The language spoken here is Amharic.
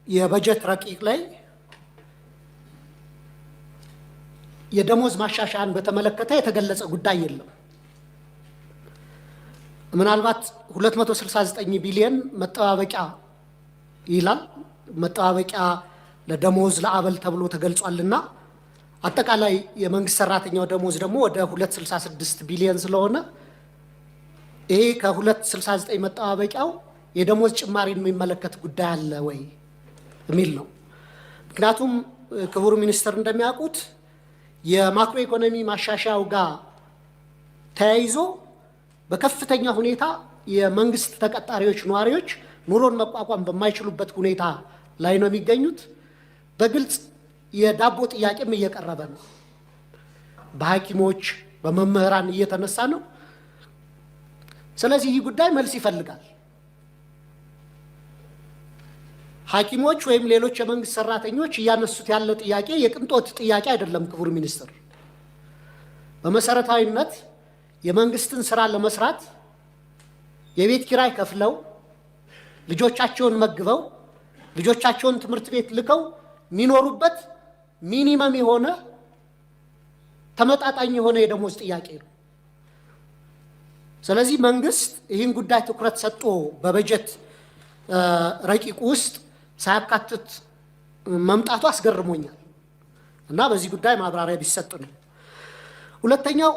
የበጀት ረቂቅ ላይ የደሞዝ ማሻሻያን በተመለከተ የተገለጸ ጉዳይ የለም። ምናልባት 269 ቢሊዮን መጠባበቂያ ይላል። መጠባበቂያ ለደሞዝ ለአበል ተብሎ ተገልጿልና አጠቃላይ የመንግስት ሰራተኛው ደሞዝ ደግሞ ወደ 266 ቢሊዮን ስለሆነ ይሄ ከ269 መጠባበቂያው የደሞዝ ጭማሪን የሚመለከት ጉዳይ አለ ወይ የሚል ነው። ምክንያቱም ክቡር ሚኒስትር እንደሚያውቁት የማክሮ ኢኮኖሚ ማሻሻያው ጋር ተያይዞ በከፍተኛ ሁኔታ የመንግስት ተቀጣሪዎች ነዋሪዎች ኑሮን መቋቋም በማይችሉበት ሁኔታ ላይ ነው የሚገኙት። በግልጽ የዳቦ ጥያቄም እየቀረበ ነው። በሐኪሞች በመምህራን እየተነሳ ነው። ስለዚህ ይህ ጉዳይ መልስ ይፈልጋል። ሐኪሞች ወይም ሌሎች የመንግስት ሰራተኞች እያነሱት ያለ ጥያቄ የቅንጦት ጥያቄ አይደለም። ክቡር ሚኒስትር፣ በመሰረታዊነት የመንግስትን ስራ ለመስራት የቤት ኪራይ ከፍለው፣ ልጆቻቸውን መግበው፣ ልጆቻቸውን ትምህርት ቤት ልከው የሚኖሩበት minimum የሆነ ተመጣጣኝ የሆነ የደሞዝ ጥያቄ ነው። ስለዚህ መንግስት ይህን ጉዳይ ትኩረት ሰጥቶ በበጀት ረቂቁ ውስጥ ሳያካትት መምጣቱ አስገርሞኛል እና በዚህ ጉዳይ ማብራሪያ ቢሰጥ ነው። ሁለተኛው